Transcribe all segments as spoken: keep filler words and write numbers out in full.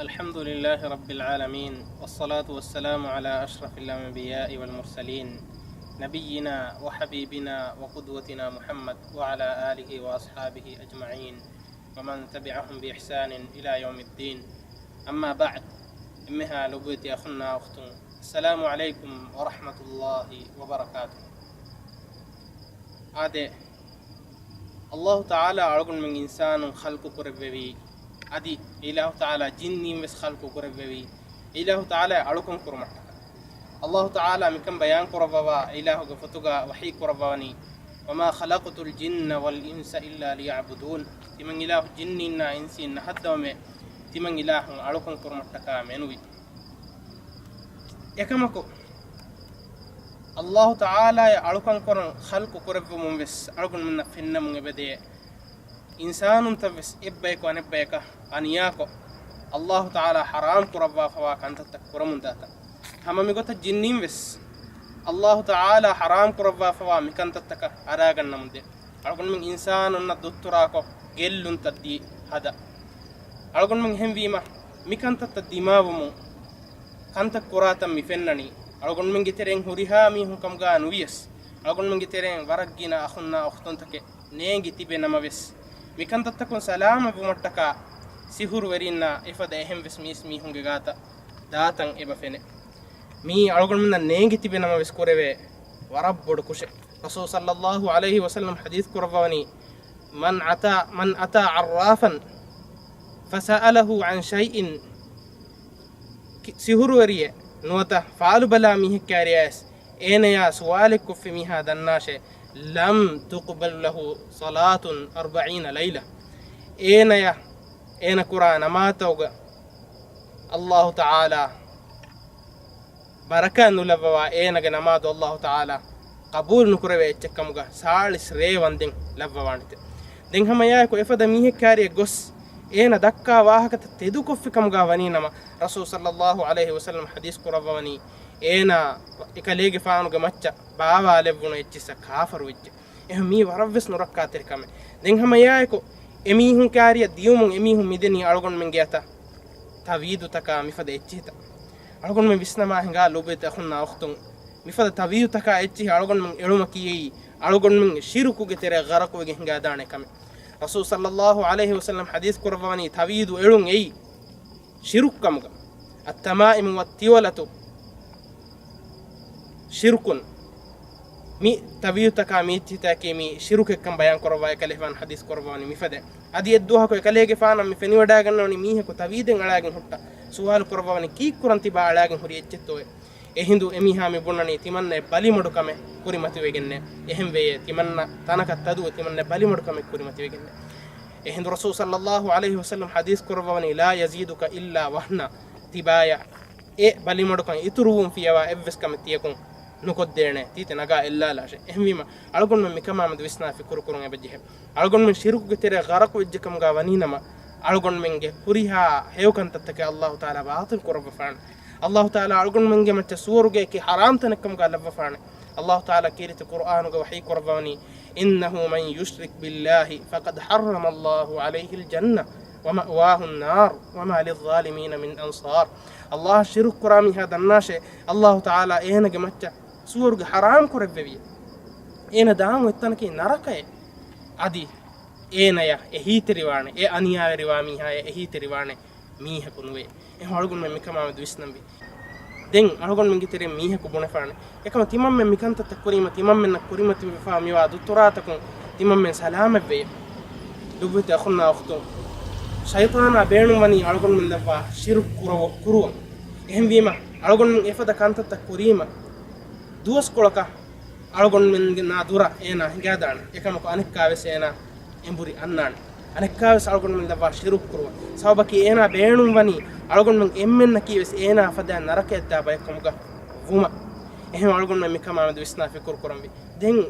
الحمد لله رب العالمين، والصلاة والسلام على أشرف الأنبياء والمرسلين، نبينا وحبيبنا وقدوتنا محمد وعلى آله وأصحابه أجمعين، ومن تبعهم بإحسان إلى يوم الدين. أما بعد، އެންމެހާ ލޮބުވެތި އަޚުންނާ އުޚްތުން، السلام عليكم ورحمة الله وبركاته. އާދެ، އައްލާހު ތަޢާލާ އަޅުގަނޑުމެން އިންސާނުން ޚަލްޤު ކުރެއްވެވީ، އަދި އިލާހު ތަޢާލާ ޖިންނީން ވެސް ޚަލްޤު ކުރެއްވެވީ، އިލާހު ތަޢާލާ އަޅުކަން ކުރުމަށްޓަކާ. އައްލާހު ތަޢާލާ މިކަން ބަޔާން ކުރައްވަވާ، އިލާހުގެ ފޮތުގަ ވަޙީ ކުރައްވަވަނީ، وما خلقت الجن والإنس إلا ليعبدون. ތިމަން އިލާހު ޖިންނީންނާ އިންސީން ނަހައްދަވަމޭ، ތިމަން އިލާހުން އަޅުކަން ކުރުމަށްޓަކާ މެނުވީ. އެކަމަކު، އައްލާހު ތަޢާލާއަށް އަޅުކަން ކުރަން ޚަލްޤު ކުރެއްވުމުން ވެސް އަޅުގަނޑުމެންނަށް ފެންނަމުން އެބަދޭ، އިންސާނުންތައް ވެސް އެއްބަޔަކު އަނެއްބަޔަކަށް އަނިޔާކޮށް، އައްލާހު ތަޢާލާ ޙަރާމް ކުރައްވާފަވާ ކަންތައްތައް ކުރަމުންދާތަން. ހަމަ މިގޮތަށް ޖިންނީން ވެސް އައްލާހު ތަޢާލާ ޙަރާމް ކުރައްވާފަވާ މިކަންތައްތަކަށް އަރާގަންނަމުންދޭ. އަޅުގަނޑުމެން އިންސާނުންނަށް ދުއްތުރާކޮށް ގެއްލުންތައް ދީ ހަދާ. އަޅުގަނޑުމެން އެހެންވީމަ، މިކަންތައްތައް ދިމާވުމުން ކަންތައް ކުރާތަން މި ފެންނަނީ. އަޅުގަނޑުމެންގެ ތެރެއިން ހުރިހާ މީހުން ކަމުގަ ނުވިޔަސް، އަޅުގަނޑުމެންގެ ތެރެއިން ވަރަށް ގިނަ އަޚުންނާ އުޚްތުންތަކެއް ނޭނގި ތިބެ ނަމަވެސް، މިކަންތައްތަކުން ސަލާމަތްވުމަށްޓަކާ ސިހުރުވެރިންނާ އެފަދަ އެހެން ވެސް މީސް މީހުންގެ ގާތަށް ދާތަން އެބަ ފެނޭ. މީ އަޅުގަނޑުމެންނަށް ނޭނގި ތިބެ ނަމަވެސް ކުރެވޭ ވަރަށް ބޮޑު ކުށެއް. ރަސޫލު ޞައްލައްލާހު ޢަލައިހި ވަސައްލަމް ޙަދީޘް ކުރައްވަވަނީ، من أتى، من أتى عرافا فسأله عن شيء، ކި-، ސިހުރުވެރިއެއް ނުވަތަ ފާލުބަލާ މީހެއް ކާރިޔާޔަސް އޭނަޔާ ސުވާލެއްކޮށްފި މީހާ ދަންނާށޭ، لم تقبل له صلاة أربعين ليلة، އޭނަޔަށް އޭނަ ކުރާ ނަމާދުތަކުގަ އައްލާހު ތަޢާލާ ބަރަކާތް ނުލައްވަވާ، އޭނަގެ ނަމާދު އައްލާހު ތަޢާލާ ޤަބޫލު ނުކުރެވޭ އެއްޗެއްކަމުގަ ސާޅީސް ރޭ ވަންދެން ލައްވަވާނެތެ. ދެން ހަމަ އެއާއެކު އެފަދަ މީހެއް ކާރިއަށް ގޮސް އޭނަ ދައްކާ ވާހަކަތައް ތެދުކޮށްފި ކަމުގަ ވަނީ ނަމަ، ރަސޫލު ޞައްލައްލާހު ޢަލައިހި ވަސައްލަމް ޙަދީޘް ކުރައްވަވަނީ، އޭނާ އެކަލޭގެފާނުގެ މައްޗަށް ބާވާލެއްވުނު އެއްޗިއްސަށް ކާފަރުވެއްޖެ. އެހެން މީ ވަރަށްވެސް ނުރައްކާތެރި ކަމެއް. ދެން ހަމަ އެއާއެކު އެމީހުން ކާރިއަށް ދިޔުމުން އެމީހުން މިދެނީ އަޅުގަނޑުމެންގެ އަތަށް ތަވީދުތަކާ މިފަދަ އެއްޗިހިތައް. އަޅުގަނޑުމެން ވިސްނަމާ ހިނގާ ލޮބުވެތި އަޚުންނާ އުޚްތުން، މިފަދަ ތަވީދުތަކާ އެއްޗިހި އަޅުގަނޑުމެން އެޅުމަކީ އެއީ އަޅުގަނޑުމެން ޝިރުކުގެ ތެރޭ ޣަރަޤުވެގެން ހިނގާދާނެ ކަމެއް. ރަސޫލު ޞައްލައްލާހު ޢަލައިހި ވަސައްލަމް ޙަދީޘް ކުރައްވަވަނީ ތަވީދު އެޅުން އެއީ ޝިރުކު ކަމުގަ. التمائم والتولة ޝިރުކުން. މި ތަވީދުތަކާ މި އެއްޗިހިތަކީ މީ ޝިރުކެއްކަން ބަޔާން ކުރައްވާ އެކަލޭގެފާނު ޙަދީޘް ކުރައްވަވަނީ މިފަދަ. އަދި އެއްދުވަހަކު އެކަލޭގެފާނަށް މި ފެނިވަޑައިގަންނަވަނީ މީހަކު ތަވީދެއް އަޅާގެން ހުއްޓަ. ސުވާލު ކުރައްވަވަނީ ކީއްކުރަން ތިބާ އަޅާގެން ހުރި އެއްޗެއްތޯއޭ؟ އެހިނދު އެމީހާ މި ބުނަނީ ތިމަންނަ އެއް ބަލިމަޑުކަމެއް ކުރިމަތިވެގެންނޭ. އެހެންވެޔޭ، ތިމަންނަ ތަނަކަށް ތަދުވެ ތިމަންނަ އެއް ބަލިމަޑުކަމެއް ކުރިމަތިވެގެންނޭ. އެހިނދު ރަސޫލު ޞައްލައްލާހު ޢަލައިހި ވަސައްލަމް ޙަދީޘް ކުރައްވަވަނީ، لا يزيدك إلا وهنا، ތިބާޔަށް އެ ބަލިމަޑުކަން އިތުރުވުން ފިޔަވާ އެއްވެސް ކަމެއް ތިޔަކުން ނުކޮށްދޭނެ. ތީތި ނަގާ އެއްލާލާށޭ. އެހެންވީމަ، އަޅުގަނޑުމެން މިކަމާމެދު ވިސްނާ ފިކުރު ކުރުން އެބަޖެހޭ. އަޅުގަނޑުމެން ޝިރުކުގެ ތެރޭ ޣަރަޤު ވެއްޖެ ކަމުގަ ވަނީ ނަމަ، އަޅުގަނޑުމެންގެ ހުރިހާ ހެޔޮކަންތައްތަކެއް އައްލާހު ތަޢާލާ ބާޠިލް ކުރައްވަފާނެ. އައްލާހު ތަޢާލާ އަޅުގަނޑުމެންގެ މައްޗަށް ސުވަރުގެއަކީ ޙަރާމް ތަނެއް ކަމުގަ ލައްވަފާނެ. އައްލާހު ތަޢާލާ ކީރިތި ޤުރްއާނުގަ ވަޙީ ކުރައްވަވަނީ، إنه من يشرك بالله فقد حرم الله عليه الجنة ومأواه النار وما للظالمين من أنصار. އައްލާހަށް ޝިރުކު ކުރާ މީހާ ދަންނާށޭ، އައްލާހު ތަޢާލާ އޭނަގެ މައްޗަށް ސުވަރުގެ ޙަރާމް ކުރެއްވެވިޔޭ. އޭނަ ދާން އޮތް ތަނަކީ ނަރަކައޭ. އަދި އޭނަޔަށް އެހީތެރިވާނެ، އެ އަނިޔާވެރިވާ މީހާޔަށް އެހީތެރިވާނެ މީހަކު ނުވޭ. އެހެން އަޅުގަނޑުމެން މިކަމާމެދު ވިސްނަންވީ. ދެން އަޅުގަނޑުމެންގެ ތެރެއިން މީހަކު ބުނެފާނެ، އެކަމަ ތިމަންމެން މިކަންތައްތައް ކުރީމަ، ތިމަންމެންނަށް ކުރިމަތިވެފާ މިވާ ދުއްތުރާތަކުން ތިމަންމެން ސަލާމަތްވެޔޭ. ލޮބުވެތި އަޚުންނާ އުޚްތުން، ޝައިޠާނާ ބޭނުންވަނީ އަޅުގަނޑުމެން ލައްވާ ޝިރުކު ކުރަވަ-، ކުރުވަން. އެހެންވީމަ، އަޅުގަނޑުމެން އެފަދަ ކަންތައްތައް ކުރީމަ، ދުވަސްކޮޅަކަށް އަޅުގަނޑުމެންގެ ނާ ދުރަށް އޭނާ ހިނގާދާނެ. އެކަމަކު އަނެއްކާވެސް އޭނާ އެނބުރި އަންނާނެ. އަނެއްކާވެސް އަޅުގަނޑުމެން ލައްވާ ޝިރުކު ކުރުވަން. ސަބަބަކީ އޭނާ ބޭނުންވަނީ އަޅުގަނޑުމެން އެންމެންނަކީވެސް އޭނާ ފަދައިން ނަރަކަޔަށްދާ ބަޔަކު ކަމުގަ ވުމަށް. އެހެން އަޅުގަނޑުމެން މިކަމާމެދު ވިސްނާ ފިކުރު ކުރަންވީ. ދެން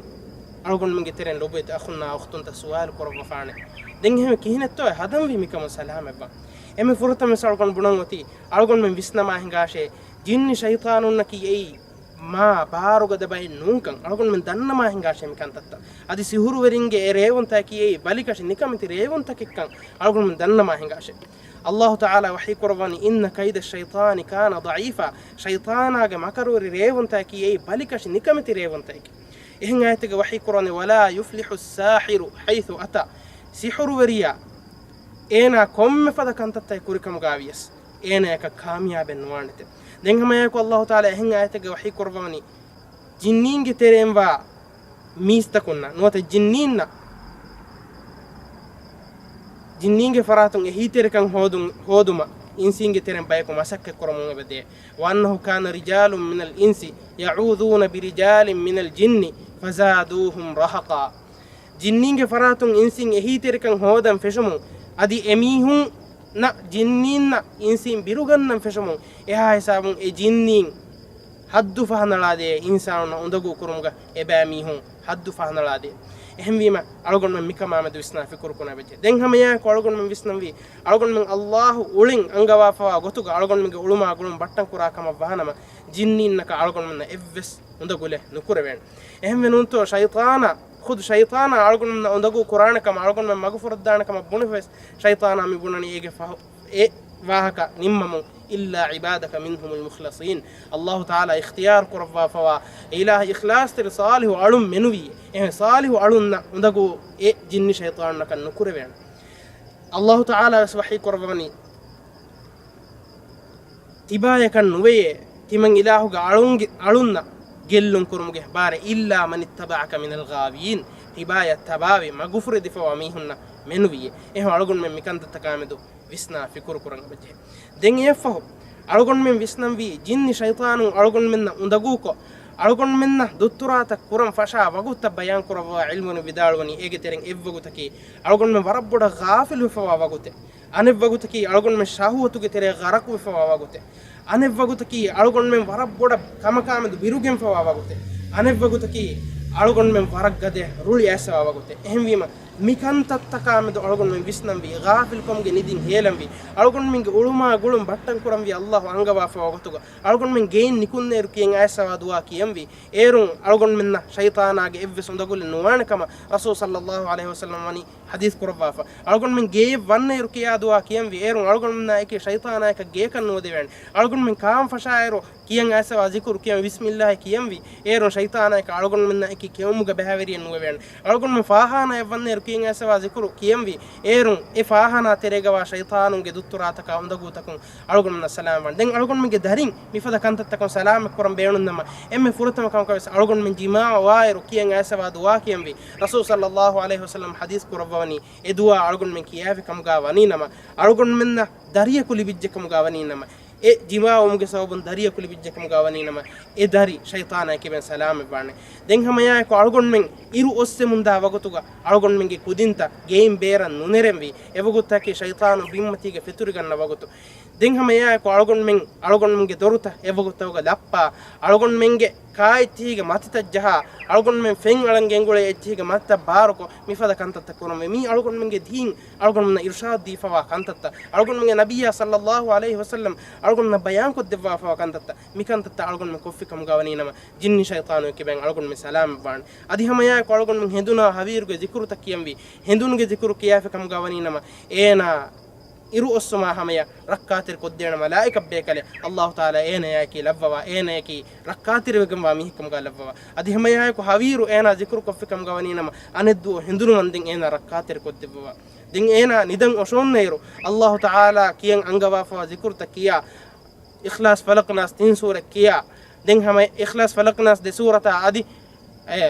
އަޅުގަނޑުމެންގެ ތެރެއިން ލޮބުވެތި އަޚުންނާ އުޚްތުންތައް ސުވާލު ކުރައްވަފާނެ. ދެން އެހެން ކިހިނެއްތޯ ހަދަންވީ މިކަމުން ސަލާމަތްވާން؟ އެންމެ ފުރަތަމަ ވެސް އަޅުގަނޑު ބުނަން އޮތީ، އަޅުގަނޑުމެން ވިސްނަމާ ހިނގާށޭ، ޖިންނި ޝައިޠާނުންނަކީ އެއީ މާ ބާރުގަދަ ބައެއް ނޫންކަން އަޅުގަނޑުމެން ދަންނަމާ ހިނގާށޭ މި ކަންތައްތައް. އަދި ސިހުރުވެރިންގެ އެ ރޭވުންތަކީ އެއީ ބަލިކަށި ނިކަމެތި ރޭވުންތަކެއްކަން އަޅުގަނޑުމެން ދަންނަމާ ހިނގާށޭ. އައްލާހު ތަޢާލާ ވަޙީ ކުރައްވަނީ، "إِنَّ كَيْدَ الشَّيْطَانِ كَانَ ضَعِيفًا." ޝައިޠާނާގެ މަކަރުވެރި ރޭވުންތަކީ އެއީ ބަލިކަށި ނިކަމެތި ރޭވުންތަކެއް. އެހެން އާޔަތެއްގަ ވަޙީ ކުރައްވަނީ، "وَلَا يُفْلِحُ السَّاحِرُ حَيْثُ أَتَى." ސިޙުރުވެރިޔާ އޭނާ ކޮންމެ ފަދަ ކަންތައްތައް ކުރިކަމުގަ ވިޔަސް އޭނާޔަކަށް ކާމިޔާބެއް ނުވާނެތެ. ދެން ހަމައެއާއެކު އައްލާހު ތަޢާލާ އެހެން އާޔަތެއްގަ ވަޙީ ކުރައްވަނީ، ޖިންނީންގެ ތެރެއިންވާ މީސްތަކުންނަށް ނުވަތަ ޖިންނީންނަށް، ޖިންނީންގެ ފަރާތުން އެހީތެރިކަން ހޯދުން، ހޯދުމަށް އިންސީންގެ ތެރެއިން ބަޔަކު މަސައްކަތް ކުރަމުން އެބަދޭ. "وَأَنَّهُ كَانَ رِجَالٌ مِّنَ الْإِنسِ يَعُوذُونَ بِرِجَالٍ مِّنَ الْجِنِّ فَزَادُوهُمْ رَهَقًا." ޖިންނީންގެ ފަރާތުން އިންސީން އެހީތެރިކަން ހޯދަން ފެށުމުން، އަދި އެމީހުންނަށް ޖިންނީންނަށް އިންސީން ބިރުގަންނަން ފެށުމުން، އެހާ ހިސާބުން އެ ޖިންނީން ހައްދު ފަހަނަޅާދޭ، އިންސާނުންނަށް އުނދަގޫ ކުރުމުގަ އެބައިމީހުން ހައްދު ފަހަނަޅާދޭ. އެހެންވީމަ، އަޅުގަނޑުމެން މިކަމާމެދު ވިސްނާ ފިކުރު ކުރަން ވެއްޖެ. ދެން ހަމައެއާއެކު އަޅުގަނޑުމެން ވިސްނަންވީ، އަޅުގަނޑުމެން އައްލާހު އުޅެން އަންގަވާފަވާ ގޮތުގަ އަޅުގަނޑުމެންގެ އުޅުމާ ގުޅުން ބައްޓަން ކުރާ ކަމަށް ވާނަމަ، ޖިންނީންނަކަށް އަޅުގަނޑުމެންނަށް އެއްވެސް އުނދަގުލެއް ނުކުރެވޭނެ. އެހެންވެ ނޫންތޯ، ޝައިޠާނާ، ޚުދު ޝައިޠާނާ އަޅުގަނޑުމެންނަށް އުނދަގޫ ކުރާނެ ކަމަށް، އަޅުގަނޑުމެން މަގުފުރައްދާނެ ކަމަށް ބުނެފަވެސް، ޝައިޠާނާ މި ބުނަނީ އޭގެ ފަހު، އެ ވާހަކަ ނިންމަމުން، "إِلَّا عِبَادَكَ مِنْهُمُ الْمُخْلَصِينَ." އައްލާހު ތަޢާލާ އިޚްތިޔާރު ކުރައްވާފަވާ އެ އިލާހަށް އިޚްލާޞްތެރި ޞާލިޙު އަޅުން މެނުވީ. އެހެން ޞާލިޙު އަޅުންނަށް އުނދަގޫ އެ ޖިންނި ޝައިޠާނުންނަކަށް ނުކުރެވޭނެ. އައްލާހު ތަޢާލާ ވެސް ވަޙީ ކުރައްވަނީ، ތިބާޔަކަށް ނުވެޔޭ، ތިމަން އިލާހުގެ އަޅުންގެ، އަޅުންނަށް ގެއްލުން ކުރުމުގެ ބާރެއް، "إِلَّا مَنِ اتَّبَعَكَ مِنَ الْغَاوِينَ." ތިބާޔަށް ތަބާވެ މަގުފުރެދިފަވާ މީހުންނަށް މެނުވިޔޭ. އެހެން އަޅުގަނޑުމެން މިކަންތައްތަކާމެދު ވިސްނާ ފިކުރު ކުރަން އެބަޖެހޭ. ދެން އެއަށްފަހު، އަޅުގަނޑުމެން ވިސްނަންވީ، ޖިންނި ޝައިޠާނުން އަޅުގަނޑުމެންނަށް އުނދަގޫކޮށް، އަޅުގަނޑުމެންނަށް ދުއްތުރާތައް ކުރަން ފަށާ ވަގުތުތައް ބަޔާން ކުރައްވާ ޢިލްމުވެރިން ވިދާޅުވަނީ، އޭގެ ތެރެއިން އެއްވަގުތަކީ، އަޅުގަނޑުމެން ވަރަށް ބޮޑަށް ޣާފިލުވެފަވާ ވަގުތެއް. އަނެއްވަގުތަކީ އަޅުގަނޑުމެން ޝަހުވަތުގެ ތެރޭ ޣަރަޤުވެފަވާ ވަގުތެއް. އަނެއްވަގުތަކީ އަޅުގަނޑުމެން ވަރަށް ބޮޑަށް ކަމަކާމެދު ބިރުގެންފަވާ ވަގުތެއް. އަނެއްވަގުތަކީ އަޅުގަނޑުމެން ވަރަށް ގަދަ ރުޅި އައިސްފަވާ ވަގުތެއް. އެހެންވީމަ، މި ކަންތައްތަކާމެދު އަޅުގަނޑުމެން ވިސްނަންވީ، ޣާފިލްކަމުގެ ނިދިން ހޭލަންވީ، އަޅުގަނޑުމެންގެ އުޅުމާ ގުޅުން ބައްޓަން ކުރަންވީ އައްލާހު އަންގަވާފަވާ ގޮތުގަ. އަޅުގަނޑުމެން ގެއިން ނިކުންނައިރު ކިޔަން އައިސްފަވާ ދުޢާ ކިޔަންވީ، އޭރުން އަޅުގަނޑުމެންނަށް ޝައިޠާނާގެ އެއްވެސް އުނދަގުލެއް ނުވާނެ ކަމަށް ރަސޫލު ޞައްލައްލާހު ޢަލައިހި ވަސައްލަމަ ވަނީ ޙަދީޘް ކުރައްވާފަ. އަޅުގަނޑުމެން ގެޔަށް ވަންނައިރު ކިޔާ ދުޢާ ކިޔަންވީ، އޭރުން އަޅުގަނޑުމެންނާ އެކީ ޝައިޠާނާއެކަށް ގެޔަކަށް ނުވަދެވޭނެ. އަޅުގަނޑުމެން ކާން ފަށާއިރު ކިޔަން އައިސްފަވާ ޒިކުރު ކިޔަން ބިސްމިއްލާހި ކިޔަންވީ، އޭރުން ޝައިޠާނާއެކަށް އަޅުގަނޑުމެންނާ އެކީ ކެއުމުގަ ބައިވެރިއެއް ނުވެވޭނެ. އަޅުގަނޑުމެން ފާޚާނާއަށް ވަންނައިރު ކިޔަން އައިސްފަވާ ޒިކުރު ކިޔަންވީ، އޭރުން އެ ފާޚާނާ ތެރޭގަވާ ޝައިޠާނުންގެ ދުއްތުރާތަކާ އުނދަގޫތަކުން އަޅުގަނޑުމެންނަށް ސަލާމަތްވާނެ. ދެން އަޅުގަނޑުމެންގެ ދަރިން މިފަދަ ކަންތައްތަކުން ސަލާމަތް ކުރަން ބޭނުންނަމަ، އެންމެ ފުރަތަމަ ކަމަކަށް ވެސް އަޅުގަނޑުމެން ޖިމާޢަވާއިރު ކިޔަން އައިސްފަވާ ދުޢާ ކިޔަންވީ. ރަސޫލު ޞައްލައްލާހު ޢަލައިހި ވަސައްލަމަ ޙަދީޘް ކުރައްވަވަނީ، އެ ދުޢާ އަޅުގަނޑުމެން ކިޔާފި ކަމުގަ ވަނީ ނަމަ، އަޅުގަނޑުމެންނަށް ދަރިޔަކު ލިބިއްޖެ ކަމުގަ ވަނީ ނަމަ، އެ ޖިމާޢުވުމުގެ ސަބަބުން ދަރިޔަކު ލިބިއްޖެ ކަމުގަ ވަނީ ނަމަ، އެ ދަރި ޝައިޠާނާއެކީ އެބައިން ސަލާމަތްވާނެ. ދެން ހަމައެއާއެކު އަޅުގަނޑުމެން އިރު އޮއްސެމުންދާ ވަގުތުގަ އަޅުގަނޑުމެންގެ ކުދިންތައް ގެއިން ބޭރަށް ނުނެރެންވީ، އެވަގުތަކީ ޝައިޠާނު ބިންމަތީގަ ފެތުރިގަންނަ ވަގުތު. ދެން ހަމައެއާއެކު އަޅުގަނޑުމެން އަޅުގަނޑުމެންގެ ދޮރުތައް އެވަގުތަކުގަ ލައްޕާ، އަޅުގަނޑުމެންގެ ކާ އެއްޗިހިގެ މަތިތައް ޖަހާ، އަޅުގަނޑުމެން ފެން އަޅަން ގެންގުޅޭ އެއްޗިހިގެ މަތިތައް ބާރުކޮށް، މިފަދަ ކަންތައްތައް ކުރަންވީ. މީ އަޅުގަނޑުމެންގެ ދީން އަޅުގަނޑުމެންނަށް އިރުޝާދު ދީފަވާ ކަންތައްތައް. އަޅުގަނޑުމެންގެ ނަބިއްޔާ ޞައްލައްލާހު ޢަލައިހި ވަސައްލަމަ އަޅުގަނޑުމެންނަށް ބަޔާންކޮށްދެއްވާފަވާ ކަންތައްތައް. މިކަންތައްތައް އަޅުގަނޑުމެން ކޮށްފި ކަމުގަ ވަނީ ނަމަ، ޖިންނި ޝައިޠާނު އެކި ބައިން އަޅުގަނޑުމެން ސަލާމަތްވާނެ. އަދި ހަމައެއާއެކު އަޅުގަނޑުމެން ހެނދުނާ ހަވީރުގެ ޒިކުރުތައް ކިޔަންވީ. ހެނދުނުގެ ޒިކުރު ކިޔާފި ކަމުގަ ވަނީ ނަމަ، އޭނާ އިރު އޮއްސުމާ ހަމަޔަށް ރައްކާތެރި ކޮށްދޭނެ މަލާއިކަ ބޭކަލެއް އައްލާހު ތަޢާލާ އޭނަޔާއެކީ ލައްވަވާ، އޭނަޔަކީ ރައްކާތެރިވެގެންވާ މީހެއްކަމުގަ ލައްވަވާ. އަދި ހަމަޔާއެކު ހަވީރު އޭނާ ޒިކުރު ކޮށްފި ކަމުގަ ވަނީ ނަމަ، އަނެއްދުވަހު ހެނދުނު ވަންދެން އޭނާ ރައްކާތެރި ކޮށްދެއްވަވާ. ދެން އޭނާ ނިދަން އޮށޯންނައިރު، އައްލާހު ތަޢާލާ ކިޔަން އަންގަވާފަވާ ޒިކުރުތައް ކިޔާ، އިޚްލާޞް ފަލަޤް ނާސް ތިން ސޫރަ ކިޔާ، ދެން ހަމަ އިޚްލާޞް ފަލަޤް ނާސް ދެ ސޫރަތާ އަދި، އެ،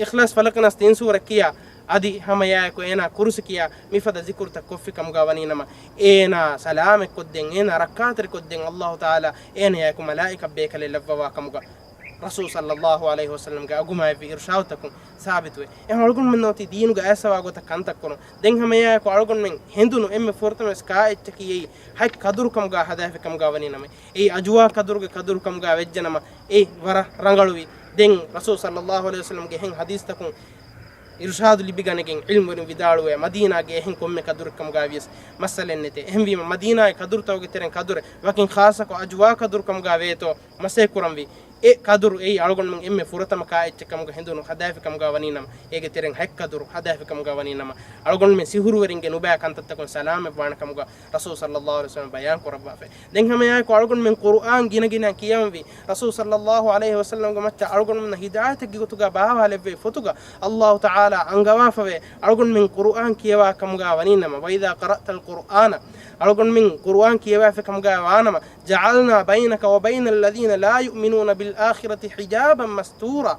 އިޚްލާޞް ފަލަޤް ނާސް ތިން ސޫރަ ކިޔާ، އަދި ހަމަޔާއެކު އޭނާ ކުރުސި ކިޔާ، މިފަދަ ޒިކުރުތައް ކޮށްފި ކަމުގަ ވަނީ ނަމަ، އޭނާ ސަލާމަތް ކޮށްދެން، އޭނާ ރައްކާތެރި ކޮށްދެން، އައްލާހު ތަޢާލާ އޭނަޔާއެކު މަލާއިކަ ބޭކަލެއް ލައްވަވާ ކަމުގަ ރަސޫލު ޞައްލައްލާހު ޢަލައިހި ވަސައްލަމްގެ އަގުމާއެއްވި އިރުޝާދުތަކުން ސާބިތުވޭ. އެހެން އަޅުގަނޑުމެންނަށް އޮތީ ދީނުގަ އައިސްފަވާ ގޮތަށް ކަންތައް ކުރުން. ދެން ހަމަޔާއެކު އަޅުގަނޑުމެން ހެނދުނު އެންމެ ފުރަތަމަވެސް ކާ އެއްޗަކީ އެއީ ހަތް ކަދުރު ކަމުގަ ހަދާފި ކަމުގަ ވަނީ ނަމަ، އެއީ އަޖުވާ ކަދުރުގެ ކަދުރު ކަމުގަ ވެއްޖެ ނަމަ، އެއީ ވަރަށް ރަނގަޅުވި. ދެން ރަސޫލު ޞައްލައްލާހު ޢަލައިހި ވަސައްލަމްގެ އެހެން ޙަދީޘްތަކުން އިރުޝާދު ލިބިގަނެގެން ޢިލްމުވެރިން ވިދާޅުވޭ، މަދީނާގެ އެހެން ކޮންމެ ކަދުރެއް ކަމުގަ ވިޔަސް މައްސަލައެއް ނެތޭ. އެހެންވީމަ، މަދީނާގެ ކަދުރުތަކުގެ ތެރެއިން ކަދުރެއް، ވަކިން ޚާއްޞަކޮށް އަޖުވާ ކަދުރު ކަމުގަ ވޭތޯ މަސައްކަތް ކުރަންވީ. އެ ކަދުރު އެއީ އަޅުގަނޑުމެން އެންމެ ފުރަތަމަ ކާއެއްޗެއް ކަމުގަ ހެނދުނު ހަދާފި ކަމުގަ ވަނީ ނަމަ، އޭގެ ތެރެއިން ހަތް ކަދުރު ހަދާފި ކަމުގަ ވަނީ ނަމަ، އަޅުގަނޑުމެން ސިހުރުވެރިންގެ ނުބައި ކަންތައްތަކުން ސަލާމަތްވާނެ ކަމުގަ ރަސޫލު ޞައްލައްލާހު ޢަލައިހި ވަސައްލަމަ ބަޔާން ކުރައްވާފައި. ދެން ހަމައެއާއެކު އަޅުގަނޑުމެން ޤުރުއާން ގިނަގިނަ ކިޔަވަންވީ. ރަސޫލު ޞައްލައްލާހު ޢަލައިހި ވަސައްލަމްގެ މައްޗަށް އަޅުގަނޑުމެންނަށް ހިދާޔަތެއްގެ ގޮތުގަ ބާވާލެއްވި ފޮތުގަ އައްލާހު ތަޢާލާ އަންގަވާފަވޭ، އަޅުގަނޑުމެން ޤުރުއާން ކިޔަވާ ކަމުގަ ވަނީ ނަމަ، وَإِذَا قَرَأْتَ الْقُرْآنَ، އަޅުގަނޑުމެން ޤުރުއާން ކިޔަވާފި ކަމުގަ ވާނަމަ، جَعَلْنَا بَيْنَكَ وَبَيْنَ الَّذِينَ لَا يُؤْمِنُونَ بِالْآخِرَةِ حِجَابًا مَسْتُورًا.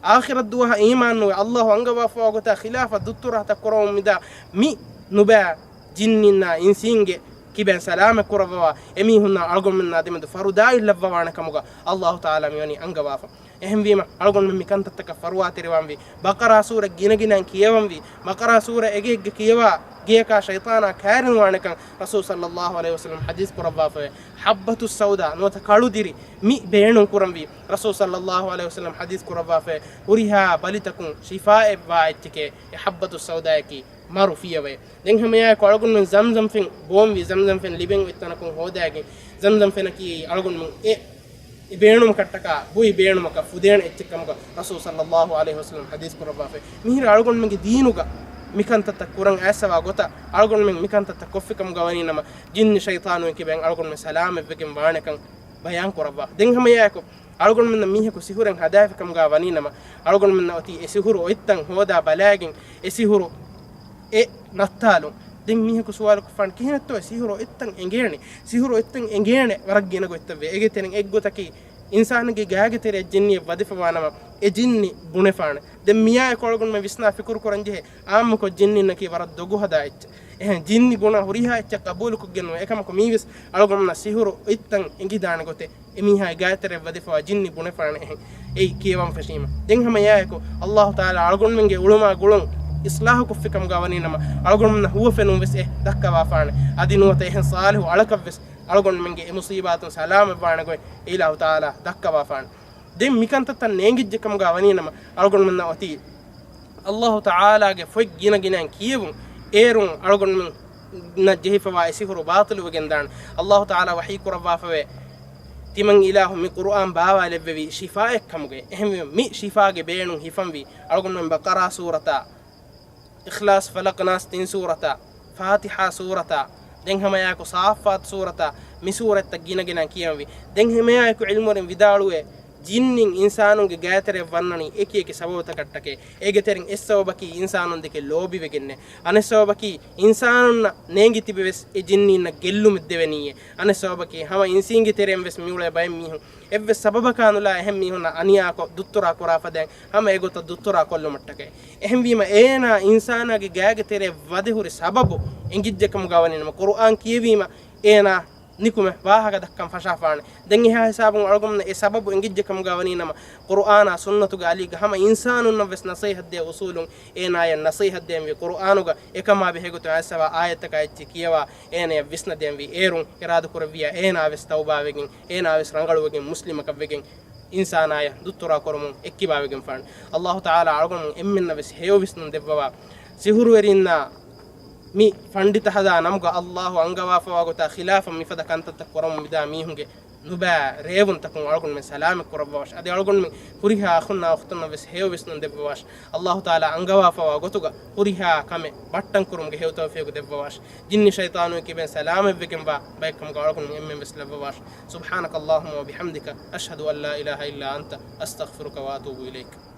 އާޚިރަތް ދުވަހަށް އީމާން ނުވެ، އައްލާހު އަންގަވާފަވާ ގޮތާ ޚިލާފަށް ދުއްތުރާތައް ކުރަމުން މިދާ މި ނުބައި ޖިންނިންނާ އިންސީންގެ ކިބައިން ސަލާމަތް ކުރައްވަވާ، އެމީހުންނާ އަޅުގަނޑުމެންނާ ދެމެދު ފަރުދާއިން ލައްވަވާނެ ކަމުގަ އައްލާހު ތަޢާލާ މިވަނީ އަންގަވާފަ. އެހެންވީމަ، އަޅުގަނޑުމެން މިކަންތައްތަކަށް ފަރުވާތެރިވާންވީ. ބަޤަރާ ސޫރަ ގިނަގިނައިން ކިޔަވަންވީ. ބަޤަރާ ސޫރަ އެގެ އެއްގެ ކިޔަވާ ގެޔަކާ ޝައިޠާނާ ކައިރިންވާނެކަން ރަސޫލު ޞައްލައްލާހު ޢަލައިހި ވަސައްލަމް ޙަދީޘް ކުރައްވާފަވޭ. ޙައްބަތުއްސައުދާ ނުވަތަ ކަޅުދިރި މި ބޭނުން ކުރަންވީ. ރަސޫލު ޞައްލައްލާހު ޢަލައިހި ވަސައްލަމް ޙަދީޘް ކުރައްވާފަވޭ. ހުރިހާ ބަލިތަކުން ޝިފާއެއްވާ އެއްޗެކޭ އެ ޙައްބަތުއްސައުދާއަކީ. މަރު ފިޔަވައެއް. ދެން ހަމައެއާއެކު އަޅުގަނޑުމެން ޒަމްޒަމް ފެން ބޯންވީ، ޒަމްޒަމް ފެން ލިބެން އޮތް ތަނަކުން ހޯދާގެން، ޒަމްޒަމް ފެނަކީ އަޅުގަނޑުމެން އެ، އެ ބޭނުމަކަށްޓަކާ ބުއި ބޭނުމަކަށް ފުދޭނެ އެއްޗެއް ކަމުގަ ރަސޫލު ޞައްލައްލާހު ޢަލައިހި ވަސައްލަމް ޙަދީޘް ކުރައްވާފައި. މިހިރަ އަޅުގަނޑުމެންގެ ދީނުގަ މިކަންތައްތައް ކުރަން އައިސްފަވާ ގޮތަށް އަޅުގަނޑުމެން މިކަންތައްތައް ކޮށްފި ކަމުގަ ވަނީ ނަމަ، ޖިންނި ޝައިޠާނުން ކިބައިން އަޅުގަނޑުމެން ސަލާމަތްވެގެން ވާނެކަން ބަޔާން ކުރައްވާ. ދެން ހަމައެއާއެކު އަޅުގަނޑުމެންނަށް މީހަކު ސިހުރެއް ހަދާފި ކަމުގަ ވަނީ ނަމަ، އަޅުގަނޑުމެންނަށް އޮތީ އެ ސިހުރު އޮތްތަން ހޯދާ ބަލައިގެން އެ ސިހުރު އެ ނައްތާލުން. ދެން މީހަކު ސުވާލުކޮށްފާނެ، ކިހިނެއްތޯ އެ ސިހުރު އޮތްތަން އެނގޭނެ؟ ސިހުރު އޮތްތަން އެނގޭނެ ވަރަށް ގިނަ ގޮތްތައްވޭ. އޭގެ ތެރެއިން އެއްގޮތަކީ، އިންސާނެއްގެ ގާގެ ތެރެއަށް ޖިންނިއެއް ވަދެފަވާ ނަމަ، އެ ޖިންނި ބުނެފާނެ. ދެން މިއާއެކު އަޅުގަނޑުމެން ވިސްނާ ފިކުރު ކުރަންޖެހޭ، އާއްމުކޮށް ޖިންނިންނަކީ ވަރަށް ދޮގު ހަދާ އެއްޗެއް. އެހެން ޖިންނި ބުނާ ހުރިހާ އެއްޗެއް ޤަބޫލުކޮށްގެން ނުވޭ. އެކަމަކު މީވެސް އަޅުގަނޑުމެންނަށް ސިހުރު އޮތްތަން އެނގިދާނެ ގޮތެއް، އެމީހާގެ ގާތެރެއަށް ވަދެފަވާ ޖިންނި ބުނެފާނެ އެހެން. އެއީ ކިޔަވަން ފެށީމަ. ދެން ހަމަ އެއާއެކު، އައްލާހު ތަޢާލާ އަޅުގަނޑުމެންގެ އުޅުމާ ގުޅުން އިޞްލާޙު ކޮށްފި ކަމުގަ ވަނީ ނަމަ، އަޅުގަނޑުމެންނަށް ހުވަފެނުން ވެސް އެ ދައްކަވާފާނެ. އަދި ނުވަތަ އެހެން ޞާލިޙު އަޅަކަށް ވެސް އަޅުގަނޑުމެންގެ އެ މުޞީބާތުން ސަލާމަތްވާނެ ގޮތް އެ އިލާހު ތަޢާލާ ދައްކަވާފާނެ. ދެން މިކަންތައްތައް ނޭނގިއްޖެ ކަމުގަ ވަނީ ނަމަ، އަޅުގަނޑުމެންނަށް އޮތީ އައްލާހު ތަޢާލާގެ ފޮތް ގިނަ ގިނައިން ކިޔެވުން. އޭރުން އަޅުގަނޑުމެންނަށް ޖެހިފަވާ އެ ސިހުރު ބާޠިލުވެގެން ދާނެ. އައްލާހު ތަޢާލާ ވަޙީ ކުރައްވާފަވޭ، ތިމަން އިލާހު މި ޤުރުއާން ބާވާލެއްވެވީ ޝިފާއެއް ކަމުގައި. އެހެންވެ، މި ޝިފާގެ ބޭނުން ހިފަންވީ. އަޅުގަނޑުމެން ބަޤަރާ ސޫރަތާ، އިޚްލާޞް، ފަލަޤް، ނާސް ތިން ސޫރަތާ، ފާތިޙާ ސޫރަތާ، ދެން ހަމައެއާއެކު ޞާއްފާތު ސޫރަތާ، މި ސޫރަތްތައް ގިނަގިނަ ކިޔަންވީ. ދެން ހަމައެއާއެކު ޢިލްމުވެރިން ވިދާޅުވޭ، ޖިންނިން އިންސާނުންގެ ގާތެރެއަށް ވަންނަނީ އެކި އެކި ސަބަބުތަކަށްޓަކައި. އޭގެ ތެރެއިން އެއް ސަބަބަކީ އިންސާނުން ދެކެ ލޯބިވެގެންނޭ. އަނެއް ސަބަބަކީ އިންސާނުންނަށް ނޭނގި ތިބެވެސް އެ ޖިންނީންނަށް ގެއްލުމެއް ދެވެނީއޭ. އަނެއް ސަބަބަކީ ހަމަ އިންސީންގެ ތެރެއިން ވެސް މިއުޅޭ ބައެއް މީހުން އެއްވެސް ސަބަބަކާ ނުލާ އެހެން މީހުންނަށް އަނިޔާކޮށް ދުއްތުރާ ކުރާ ފަދައިން ހަމަ އެގޮތަށް ދުއްތުރާ ކޮށްލުމަށްޓަކައި. އެހެންވީމަ އޭނާ އިންސާނާގެ ގާގެ ތެރެއަށް ވަދެ ހުރި ސަބަބު އެނގިއްޖެ ކަމުގަ ވަނީ ނަމަ، ޤުރުއާން ކިޔެވީމަ އޭނާ ނިކުމެ ވާހަކަ ދައްކަން ފަށާފާނެ. ދެން އެހާ ހިސާބުން އަޅުގަނޑުމެން އެ ސަބަބު އެނގިއްޖެ ކަމުގަ ވަނީ ނަމަ، ޤުރުއާނާ ސުންނަތުގެ އަލީގަ ހަމަ އިންސާނުންނަށް ވެސް ނަޞޭޙަތް ދޭ އުޞޫލުން އޭނާޔަށް ނަޞޭޙަތް ދޭންވީ. ޤުރުއާނުގަ އެކަމާ ބެހޭގޮތުން އައިސްފަވާ އާޔަތްތަކާ އެއްޗެއް ކިޔަވާ އޭނާޔަށް ވިސްނަދޭންވީ. އޭރުން އިރާދަކުރެއްވިއްޔާ އޭނާވެސް ތައުބާވެގެން، އޭނާވެސް ރަނގަޅުވެގެން، މުސްލިމަކަށްވެގެން، އިންސާނާޔަށް ދުއްތުރާ ކުރުމުން އެއްކިބާވެގެންފާނެ. އައްލާހު ތަޢާލާ އަޅުގަނޑު އެންމެންނަށް ވެސް ހެޔޮ ވިސްނުން ދެއްވަވާ. ސިހުރުވެރިންނާ މި ފަންޑިތަ ހަދާ ނަމުގަ އައްލާހު އަންގަވާފަވާ ގޮތާ ޚިލާފަށް މިފަދަ ކަންތައްތައް ކުރަމުން މިދާ މީހުންގެ ނުބައި ރޭވުންތަކުން އަޅުގަނޑުމެން ސަލާމަތް ކުރައްވަވާށި. އަދި އަޅުގަނޑުމެން ހުރިހާ އަޚުންނާ އުޚްތުންނަށް ވެސް ހެޔޮ ވިސްނުން ދެއްވަވާށި. އައްލާހު ތަޢާލާ އަންގަވާފަވާ ގޮތުގަ ހުރިހާ ކަމެއް ބައްޓަން ކުރުމުގެ ހެޔޮ ތައުފީޤު ދެއްވަވާށި. ޖިންނި ޝައިޠާނުން ކިބައިން ސަލާމަތްވެގެންވާ ބައެއްކަމުގަ އަޅުގަނޑު އެންމެން ވެސް ލައްވަވާށި. سبحانك اللهم وبحمدك، أشهد أن لا إله إلا أنت، أستغفرك وأتوب إليك.